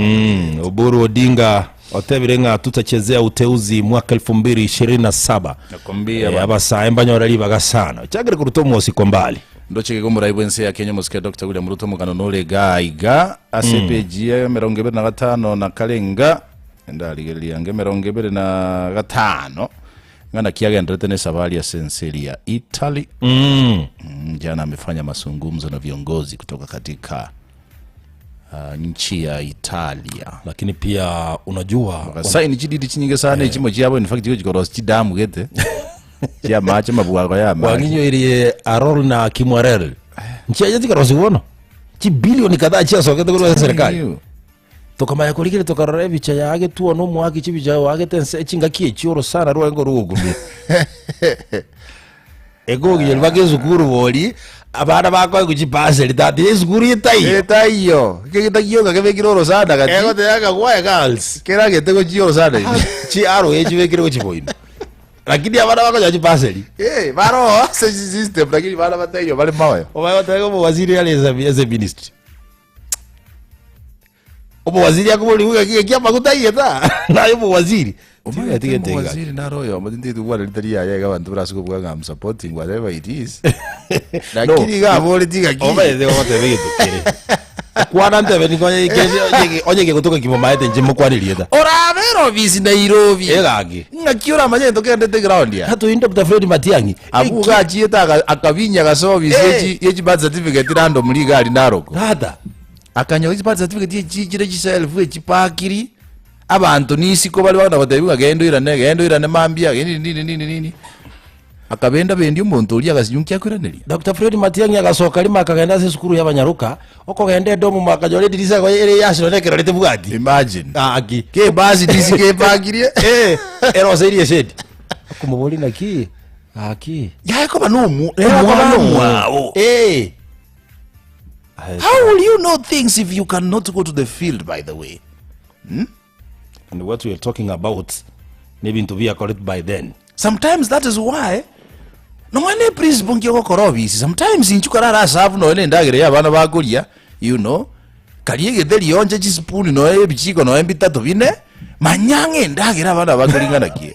S1: Oburu Odinga otebire ng'a tutachezea uteuzi mwaka 2027.
S7: Nakwambia
S1: Eh,
S7: bana.
S1: abasae mbanyora ribaga sana. Chagere kuruta omwosi kwa mbali.
S7: Ndochike komorai bwense ya Kenya mosike Dr. William Ruto mugano nore gaiga ase peji ya 25 na karenga ndarigereria nge 25 ng'ana kiagenderete ne safari ya senseri ya Italy. Jana amefanya mazungumzo na viongozi kutoka katika nchi ya Italia.
S1: Lakini pia unajua
S7: Saini chididi chinyinge sana echimo chiabo in fact chikorosi chidamu gete chiamache mabwago ya mache
S1: wanginyoirie Arol na Kimwarel nchiaja chikarosi bono chibilioni kadhaa chiasokete korwa ase serikali tokamanya korikire tokarora ebicha yage tuona omwaki chibicha wagete ense chingaki echioro sana rwaengo rugogumia ekoginyori mpaka esukuru bori abana bakoe chipaseri tati esukuru etaiyo
S7: etaiyo kegitagioka kebekire orosana gati
S1: egoteyaka kwaye girls
S7: keragete gochia orosana ime.
S1: chi aro echibekire gochiboino lakini abana bakonya chipaseri
S7: Eh, baro ase system lakini bana bataiyo bari mawe
S1: obayotega omowaziri ari ase ministry omowaziri akobori kia maguta aiyeta naye omowaziri Tiga-
S7: waziri naroyo matintitubwana ritari yaya iga bantu barase kobua ng'a I'm supporting whatever it is lakini iga abore tiga ki
S1: omaete gogoteba egento kere kwana ntebe niko onye gegotoka kimomaete nche mokwanirie ta
S7: orabera ofisi Nairobi
S1: egaki
S7: ng'aki oramanye tokendete ground ya
S1: hata uyu Dr. Fred Matiang'i
S7: abu gachiete akabinya gase ofisi
S1: Eh.
S7: yechi birth certificate random ligari Narok
S1: tata
S7: akanyoa echi birth certificate echi chire chiself echipakiri abanto nisiko bari bagenda gotebiwa genda oirane genda oirane mambia nini nini nini nini akabenda bendi omonto oria agasinyunkia akoiraneria
S1: Dr. Fred Matiang'i agasoka rimo akagenda ase esukuru y'abanyaruka okogenda edomu makanyora edirisa ego ere yashonekerorete bwati
S7: imagine
S1: aki
S7: ke basi disi kepakirie
S1: Eh, eroseirie eshedi okomobori naki aki
S7: yaekoba nomwana omwao
S1: Eh.
S7: how will you know things if you cannot go to the field by the way
S1: And what we are talking about n'ebintu biakoret by then
S7: sometimes that is why nomwana eprinciple nkiogokora obisi sometimes inchu karara asabu noe nendagere ya abana bakoria you know karia egetheri yonche chispoon noe ebichiko noe mbitato bine manyang'a endagera abana bakoringana kie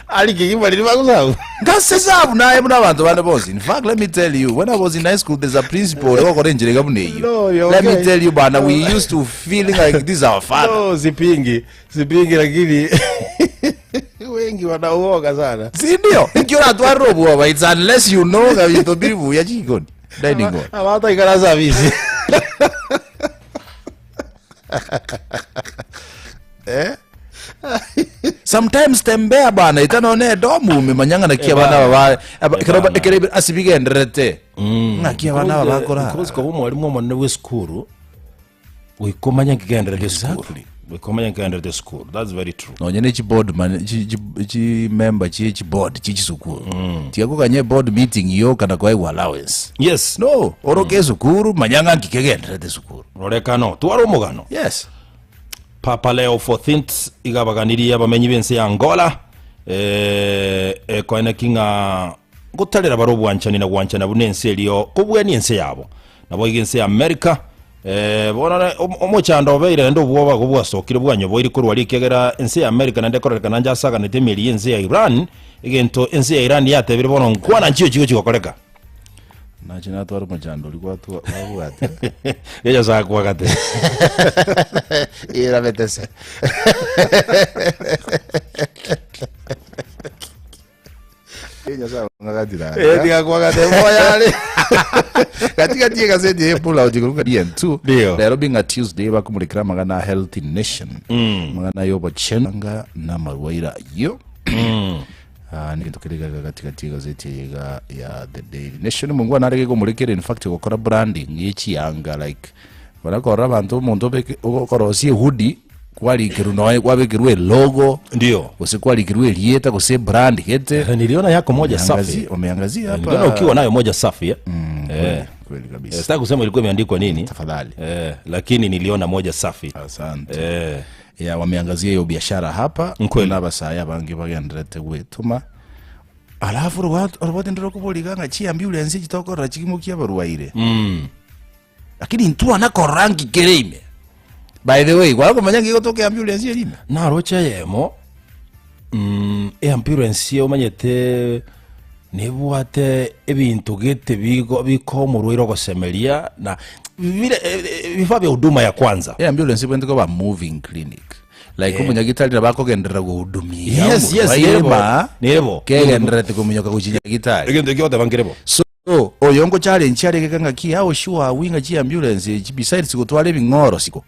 S1: ari kigima riri bagusabu
S7: ngase sabu naye muna abantu bane bonsi in fact let me tell you when i was in high school there's a principal ogokora enjira buna eyo
S1: No, you're
S7: let me
S1: okay.
S7: tell you bana we used to feeling like this is our father
S1: no sipingi sipingi lakini wengi wanauoga sana
S7: si ndio ikio ratwarira obwoba it's unless you know gabinto biri buya chikoni dining hall
S1: abataikara service
S7: sometimes tembea bana itanone domu mimanyanga nakia bana baba
S1: Ebana.
S7: ekero asibigenderete ng'akia bana baba bakora
S1: Because koba omwarimu omonene bwa esukuru goikomanya nkigenderete esukuru goikomanya nkigenderete esukuru that's very true
S7: nonye ne chiboard man chi chi- chi member chi chiboard chi chisukuru tiakukanye board meeting yo kana kwaigwa allowance
S1: yes
S7: no oroke esukuru manyanga nkikegenderete esukuru
S1: rorekano twara omogano
S7: yes
S1: Papa Leo 14th igabaganirie abamenyi b'ense ya Angola eh, ekoene king'a gotarera bare obwanchani na gwanchana buna ense erio kobwania ense yabo nabo iga ense ya America eh, bono omochando obeire naende obwoba bwasokire bwanyoboire korwa rikiagera ense ya America naende ekorerekana nje asaganete emeri ya ense ya Iran egento ense ya Iran yatebire bono nkwana nchio chigo chigokoreka
S7: nachi natwara omochando ori gwabwate
S1: gechasaga kwagate
S7: irabetese
S1: tigakwagate moyare
S7: katikati egazeti epula kuruka dn2
S1: Ndio.
S7: lero binga tuesday bakumurikira magana healthy nation magana yobochenga namarwaira yo Ah, nikintu kirigaga katikati egazeti eyega ya the daily nation mungu anarege kumurikira in fact gukora branding yechiyanga like barakora abantu omonto okorosia ehudi kwarikirwa noe kwabekirwa elogo
S1: ndio
S7: gose kwarikirwa erieta gose brand gete
S1: niliona yako moja safi
S7: wameangazia hapa
S1: niliona ukiwa nayo moja safi eh?
S7: Kweli, kweli kabisa
S1: Eh, sitaki kusema ilikuwa imeandikwa nini
S7: tafadhali
S1: eh, lakini niliona moja safi
S7: asante
S1: eh,
S7: ya wameangazia hiyo biashara hapa
S1: Nkweli.
S7: n'abasaya bangi bagenderete gwituma Alafu oroboti ndoro koboriga ng'a chiambulance echi tokorora chigimokia abarwaire. Lakini intwana korora nki kere ime. By the way, kwakomanya nki egotoka eambulance eri ime?
S1: Naroche eyemo, mm, eambulance omanyete nebwate ebinto gete bigo bikoa omorwaire ogosemeria na bire vifaa vya huduma ya kwanza.
S7: Eambulance ebwenerete koba moving clinic. Like omonyagitari nabo akogenderera gohudumia
S1: Yes, yes,
S7: omorwaire
S1: nerebo,
S7: ma,
S1: nerebo.
S7: kegendererete kominyoka gochia nyagitari.
S1: Egento ekio ogoteba nkerebo.
S7: So oyo ngochallenge arenge ng'aki how sure are we ng'a chiambulance echi besides gotwara ebing'oro siko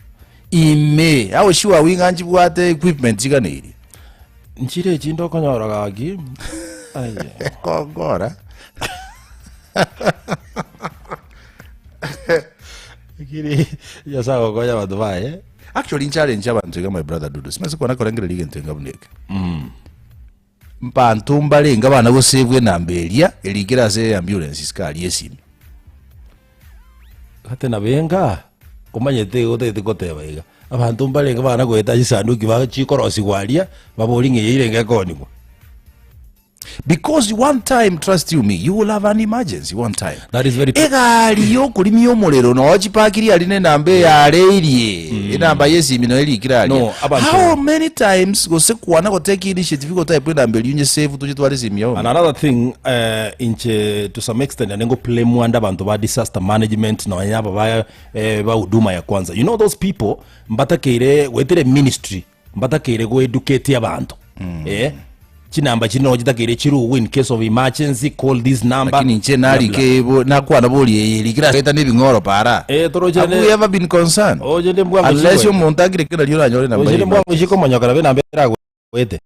S7: ime how sure are we ng'a nchibwate equipment chiganeirie?
S1: Nchire echinde okonyora gaki aye.
S7: Kongora.
S1: Lakini Nyasaye agokonya abanto baye.
S7: Actually nchallenge abanto iga my brother Dudu simanyete kwana korengereria egento enga buna eke. Mbanto mbarenge abana gosebwa enamba eria erikire ase ambulance isiko aria esimi.
S1: Gati nabo enga, omanyete igo otagete goteba iga, abanto mbarenge bana goeta chisanduki ba chikorosigwa aria, baborie ng'a eye irenge ekonigwa.
S7: Because one time trust you me you will have an emergency one time.
S1: That is very true.
S7: Egari yokorimia omorero noo chipakiri aria na enamba eyareirie enamba yesimi noyo erikire aria.
S1: No, abanto-
S7: How many times gose kwana gotake initiative gotype enamba eria onye save tochitware esimi yao.
S1: And another thing eh, inche to some extent ande ngoblame ande abanto ba disaster management nonya aba ba eh, ba huduma ya kwanza you know those people mbatakeire goetera ministry Mbatakeire goeducate abanto eh, chinamba chiri nonya chitakeire chiruwe in case of emergency call this number
S7: Lakini inche
S1: bla, bla.
S7: narike bo nakwana bori eye erikire ase na ebing'oro para.
S1: Eh, toroche
S7: Have
S1: ne-
S7: we ever been concerned?
S1: Oche ndi mbwango
S7: Unless
S1: chigwe.
S7: omonto akire kera riria oranyore namba
S1: Oche ndi
S7: ye
S1: mbwango chikomonyokera be namba eragoete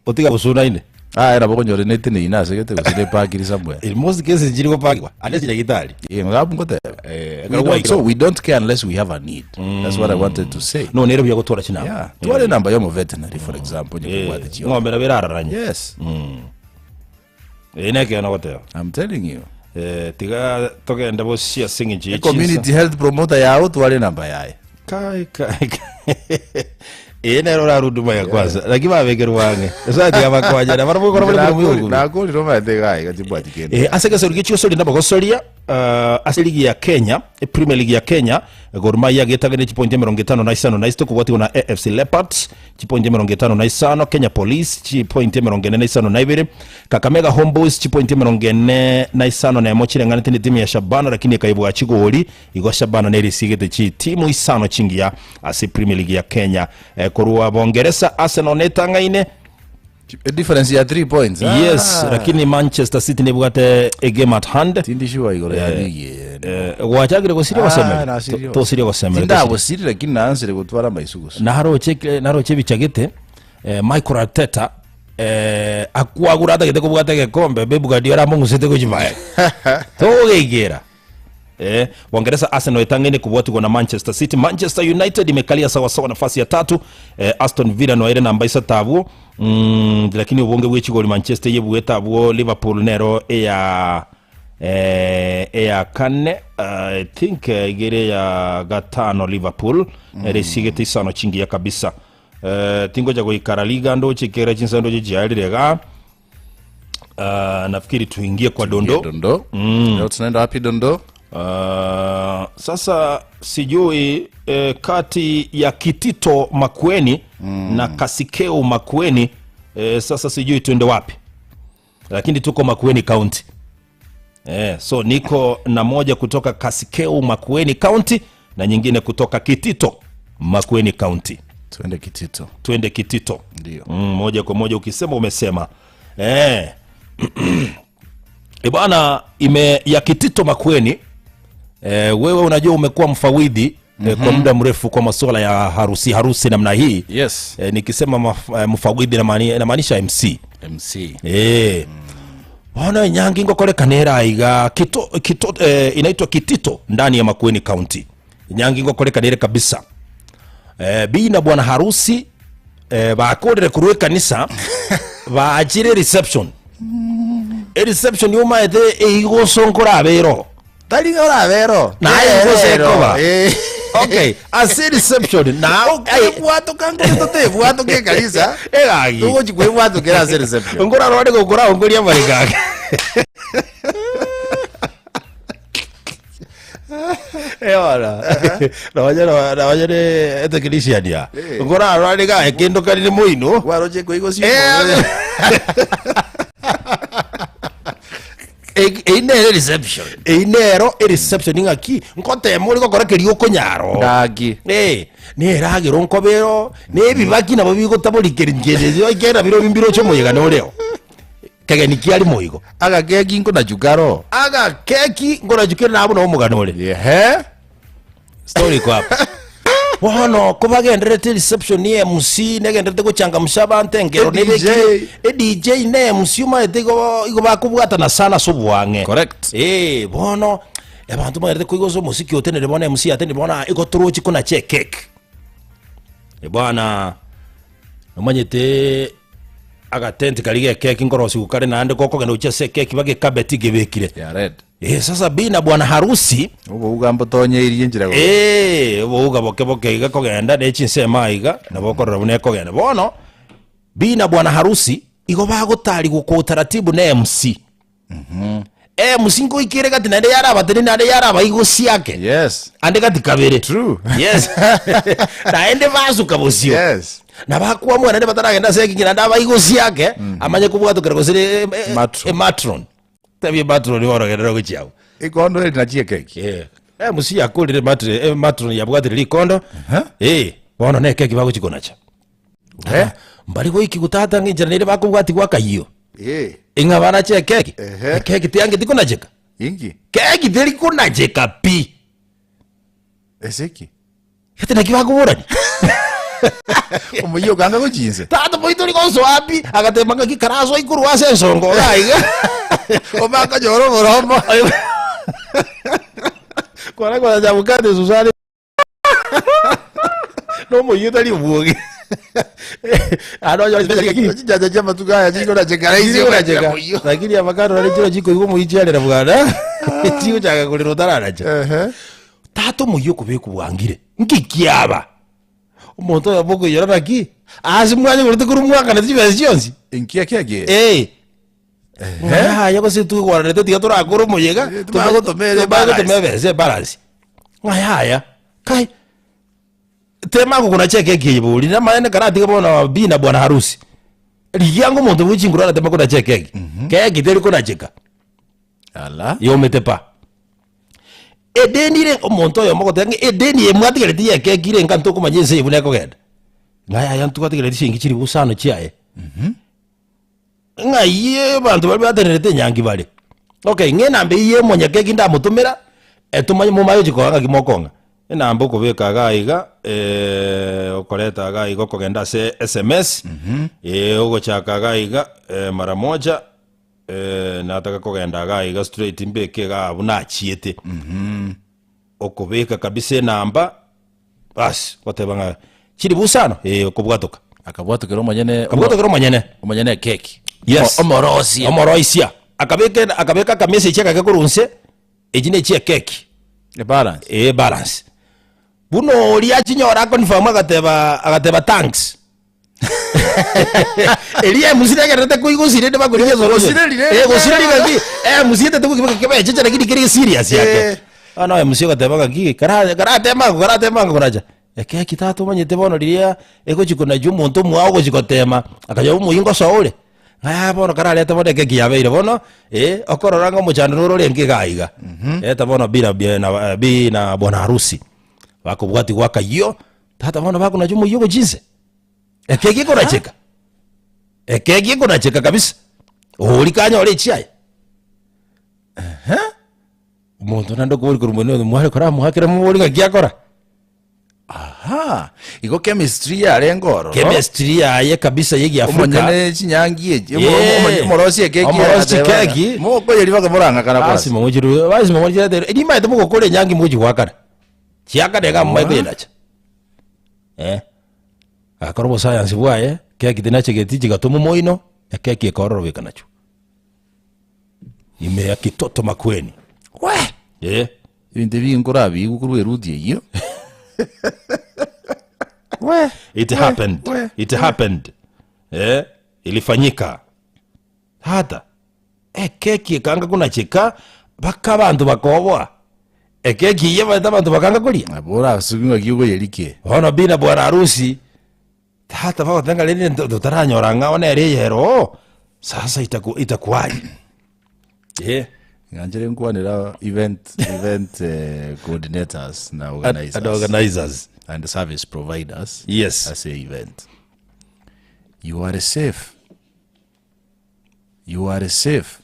S1: otiga gosunaine
S7: Ah, era bokonyora neteneine ase gete gose nepakiri somewhere.
S1: In most cases chiri gopakigwa unless nyagitari.
S7: Eh, ngabu ngoteba.
S1: Eh,
S7: We
S1: ekero
S7: don't,
S1: gwaikire
S7: so we don't care unless we have a need. That's what I wanted to say.
S1: No nere buya gotwara chinamba.
S7: Yeah. Tware namba yomo veterinary for example
S1: Eh,
S7: nyakubwate chio.
S1: ng'ombe nabo erararanye.
S7: Yes.
S1: Eh, nekeene goteba.
S7: I'm telling you.
S1: Eh, tiga togende bosie ase eng'encho ye
S7: Community health promoter yao tware namba yaye.
S1: Kai, kai, kai. Eye nero oraruduma ya kwanza lakini babekerwa ang'e esati abakwanyera barabwo kora bari buri muyogo
S7: Nakorire omanyete iga iga timbwati kende.
S1: Eh, ase egesori gie chiosori nabagosoria uh, ase ligi ya Kenya eh, Premier League ya Kenya Gor Mahia getagene chipointi emerongo etano na isano na isato kobwatigwa na AFC Leopards chipointi emerongo etano na isano Kenya Police chipointi emerongo ene na isano na ibere Kakamega Homeboyz chipointi emerongo ene na isano na emo chireng'anete ne timu ya Shabana lakini ekaibwa chigori Igo Shabana nerisigete chitimu isano chingiya ase Premier League ya Kenya. Eh, korwa Bongeresa Arsenal netang'aine
S7: A difference ya 3 points.
S1: yes lakini Manchester City nebwate a game at hand
S7: Tindi sure igoro ya ligi eye.
S1: Eh, gwachakire gosiria
S7: Ah,
S1: gosemeri
S7: nasirie.
S1: tosirie gosemeri
S7: Tindagosiri lakini naansire gotwara amaiso gose.
S1: naroche naroche ebichagete eh, Michael Arteta eh, akwagura atagete kobwata egekombe Pep Guardiola among'usete gochia togeikera Eh, Uingereza Arsenal etang'aine kobwatigwa na Manchester City. Manchester United imekalia sawasawa nafasi ya tatu. Eh, Aston Villa noere namba isato abwo. Mm, lakini obonge bwe chigoli Manchester yebuete abwo Liverpool nero eya eh, eya kane I think eh, igere ya gatano Liverpool nere esigete isano chingiya kabisa. Eh, tingocha goikara liga ndoche kera chinsa ndoche chiarire iga. Uh, nafikiri tuingie kwa dondo
S7: Dondo. Leo tunaenda wapi Dondo?
S1: Uh, sasa sijui eh, kati ya Kitito Makueni na Kasikeu Makueni eh, sasa sijui tuende wapi, lakini tuko Makueni County eh, so niko na moja kutoka Kasikeu Makueni County na nyingine kutoka Kitito Makueni County.
S7: Tuende Kitito.
S1: Tuende Kitito.
S7: Ndio.
S1: Mm, moja kwa moja ukisema umesema. Eh. E bwana ime ya Kitito Makueni eh, wewe unajua umekuwa mfawidhi mm -hmm. kwa muda mrefu kwa masuala ya harusi harusi namna hii.
S7: Yes.
S1: Eh, nikisema maf, eh, mfawidhi namaanisha namaanisha MC.
S7: MC.
S1: Eh. Ona nyangi ngokorekana eraiga kito, kito, eh, inaitwa Kitito ndani ya Makueni County. Nyangi ngokorekana ere kabisa. Eh, bi na bwana harusi eh, bakorire korwa ekanisa baachire reception ereception yomaete eigoso nkorabero.
S7: Tari ng'a orabero.
S1: Naye
S7: Ero,
S1: gose
S7: ero.
S1: ekoba.
S7: Eh.
S1: Okay, ase reception na
S7: Okwebwatoka nkore totebwatoka ekanisa.
S1: Egagi.
S7: Togochi kwebwatokera ase reception.
S1: Nkorarore gokora onkoria amarega ake. Eora. Nonya nonya ne etechnician ya.
S7: Eh.
S1: Nkorarore ga ekendo karire moino.
S7: Kwaroche koigwa
S1: Eh, Ei nere reception. Ei nero ereception ng'aki ngotema ore gokora keria okonyara oo.
S7: Gaki.
S1: Eh, neragera onkobera na ebibaki nabo bigotaborikeri nchera ekero bire mbiroche omoyega noreo. Kegeni kiari moigo.
S7: Agakeki nkonachuka aro.
S1: Agakeki nkonachuka nabo na omogano ore.
S7: Ehe.
S1: Story iko hapa. Bono kobagendererete reception ya MC negendererete gochangamsha abanto engero
S7: E DJ.
S1: nebekire e DJ ne MC omanyete igo igo bakobwatana sana ase obwang'e.
S7: Correct.
S1: Eh, bono abanto bagendererete koigwa ase omosiki otenire bono MC atenire bono igo torochi konacha ekeki. Bwana omanyete agatenti karia ga ekeki nkorosigwa kare naende gokogenda gochia ase ekeki baka ekabeti kebekire.
S7: Ya red.
S1: Eh, sasa bina bwana harusi
S7: Obouga mbotonyerie enchera gocha.
S1: Eh, obouga boke boke iga kogenda ne chinsemo aiga nabo okorora buna ekogenda. Bono bina bwana harusi igo bagotarigwa kwa utaratibu na MC. MC nkoikere gati naende yarabateni naende yarabaigosi ake.
S7: Yes.
S1: Ande gati kabere.
S7: True.
S1: Yes. naende basuka bosio.
S7: Yes.
S1: Na bakwamua naende bataragenda ase ekingi naende abaigosi ake amanye kobwatokera gose
S7: Matron.
S1: ematron. Tebia matron bono genderera gochia abwo.
S7: Ekondo eri nachie ekeki.
S1: Eh, MC yakorire matron, eh, matron yabwatire rikondo.
S7: Aha.
S1: Eh, bono ne ekeki bagochi konacha.
S7: Eh?
S1: Mbari goikigwa tata ng'a enchera nere bakobwatigwa akayio.
S7: Eh.
S1: Ing'a banache ekeki.
S7: Ehe.
S1: Ekeki tiangeti konacheka.
S7: Inki?
S1: Keki teri konacheka pi.
S7: Eseki.
S1: Gete naki bakoborania.
S7: Omoyio okanga gochinse.
S1: Tata moito ori gosoa pi, agateba ng'aki karasoa ikorwa ase ensongo iga iga.
S7: Omakonyora oborombo.
S1: Kora kora Jabukati Susani. Nomoyio tari obwoge. Ano onyore
S7: Chinchacha chia amatuko aya chikoracheka rahisi
S1: Chikoracheka.
S7: omoyio.
S1: Lakini avocado nari chiro chikoigwa omoyio chiarera bwana. Chigochaka korera otararacha.
S7: Ehe.
S1: Tata omoyio okobekwa bwangire, nki kiaba? Omonto oyomo okoiyora naki, ase mwanyegorete korwa mwakanete chibesa chionsi?
S7: Inki ekiagera?
S1: Eh. Ng'a yaya gose twigwananete tiga torakore omoyega,
S7: Eh, tumanye gotoma ere
S1: tumanye
S7: ebalance.
S1: gotoma ebesa ebalance. Ng'a yaya, kai, tema gokuna ekeki eye bori, namaene karatiga bono bi na bwana harusi. Rigia ng'a omonto bwe chinguru arateme konacha ekeki, keki teri konacheka.
S7: Ala.
S1: Yomete pa. Edeni ere omonto oyomo ogoteba ng'a edeni eye mwatigereti ya ekeki ere nka ntokomanya ense eye buna ekogenda. Ng'a yaya ntwatigereti chiringi chilifu isano chiaye. Ng'ai abanto baria batenerete enyangi bare. Okay, ng'a enamba eyio ya omonyakeki ndamotomera, etomanye momanye gochia koa ng'aki mokong'a. Enamba okobeka iga iga, okoreta iga iga okogenda ase sms, ogochaka iga iga mara moja. Nataka kogenda iga iga straight mbeke iga abwo nachiete. Okobeka kabisa enamba, bas, goteba ng'a chiri busano, eh okobwatoka.
S7: Akabwatokera omonyene
S1: Akabwatokera omonyene.
S7: omonyene ekeki.
S1: Yes.
S7: Omorosia.
S1: Omoroisia. Akabeka ena- akabeka akamessage agake korwa inse, echi ne chia ekeki.
S7: Ebalance.
S1: Eh balance. Buna oria achinyora aconfirm agateba agateba thanks. Eria emusi negererete koigusira ende bakorigia solution.
S7: Gosireri rende.
S1: Eh, gosireri ng'aki, emusi etete gokibeka kebecheche lakini kere serious yake.
S7: Eh.
S1: Bono emusi ogateba ng'aki, kara karatema ango karatema ango koracha, ekeki tata omanyete bono riria egochi konachwa omonto omwao ogochi gotema, akanyora omoyio ngosoa ore, ng'a yaya bono kararete bono ekeki yabeire bono, eh, okorora ng'a omochando noro orenge iga iga. Reta bono bila bia na bi na bwana harusi, bakobwatigwa akayio, tata bono bakonachwa omoyio gochia inse. Eke gekonacheka, eke gekonacheka kabisa, oria kanyore echiaye. Ehe, omonto naende okobori korwa mwene oyo mware koramoakera mobori ng'aki akora.
S7: Aha, igo chemistry yarenge ororo.
S1: Chemistry yaye kabisa ya egiafrika.
S7: Omonyene chinyangi echi, omo-
S1: Yeah.
S7: omo- omorosi ekeki
S1: Omorosi
S7: agateba ng'a,
S1: keki.
S7: mokoyeri baka morang'akana kwase.
S1: Lasima mochiru, lasima mochirete, rimaete mogokora enyangi mogochi goakana. Chiakana iga momae koyenacha. Eh. Agakora obosayansi bwaye, keki tinachegeti chigatoma omoino, ekeki ekororobeka nachwo. Ime ya kitoto makweni. We! Eh.
S7: Ebinto ebi nkorabiigwe korwa eruti eyio. We,
S1: It
S7: we,
S1: happened.
S7: we,
S1: It
S7: we.
S1: happened. Eh, ilifanyika. Hata ekeki ekanga kunacheka baka abanto bakoboa. Ekeki eye baete abanto bakanga koria.
S7: Nabo orasubi ng'aki okoyerikia.
S1: Bono bina bwana harusi tata bagotenga rende totaranyora ng'a nere eyero oo sasa itaku itakuwaje? Eh.
S7: Nganchire nkwanera event event eh, coordinators na
S1: And,
S7: organizers
S1: and organizers.
S7: and service providers
S1: Yes.
S7: ase event you are safe you are safe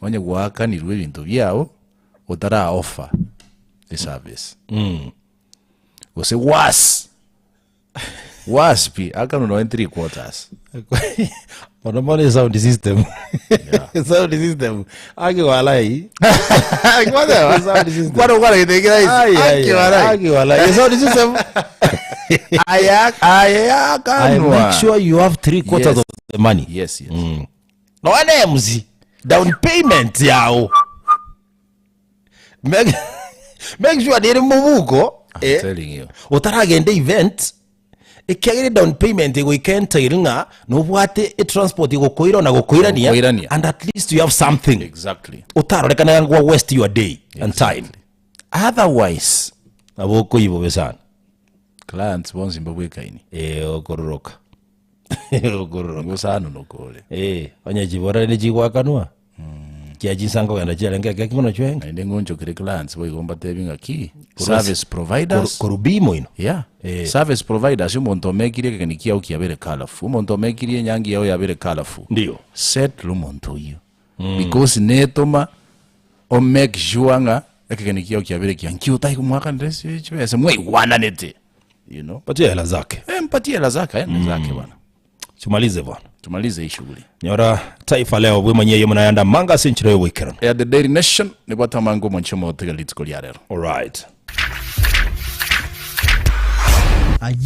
S7: onye gwakanirwe ebinto biao otara offer eservice gose worse worse pi akanwa noe 3 quarters.
S1: Mono mono e sound system. Sound system. Aki walai. Sound system.
S7: Kwani ukwana gĩtĩ
S1: Ai, ai,
S7: Aki walai.
S1: Aki walai. Sound system.
S7: Aya aya
S1: I
S7: kanwa.
S1: make sure you have 3/4
S7: Yes.
S1: of the money.
S7: Yes.
S1: No NMC down payment yao. Make sure ndiri mubuko.
S7: I'm telling you.
S1: Utaragenda event ikiagire down payment igoika entail ng'a nobwate e transport igokoira na gokoirania
S7: Gokoirania.
S1: and at least you have something utarorekana ngwa waste your day and time.
S7: Otherwise
S1: nabo okoibobe sana.
S7: Clients bonsi mbabwekaini.
S1: Eh, okororoka okororoka.
S7: Ngosanunokore.
S1: Eh, onye chibora ni chigwakanwa chia chinsango genda chiarenge ekeki mono chwenge.
S7: Naende ng'onchokere clients boigo mbatebi ng'aki service providers
S1: Korubimo ino.
S7: Yeah. Service providers omonto omekirie ekegeni kiao kiabere colorful omonto omekirie enyangi yao yabere colorful.
S1: Ndio.
S7: Settle omonto oyio because netoma o make sure ng'a ekegeni kiao kiabere kia nki otai komwakanera chibesa mwaigwananete you know.
S1: Patia hela zake.
S7: Eh, mpatie hela zake aende zake bwana.
S1: Tumalize bwana.
S7: Tumalize hii shughuli.
S1: Nyora Taifa Leo bwemanyie mnayanda manga sinchiro wikirano.
S7: Ya The Daily Nation nibwatamango monchomo otega rituko ria rero.
S1: All right.
S2: Aye.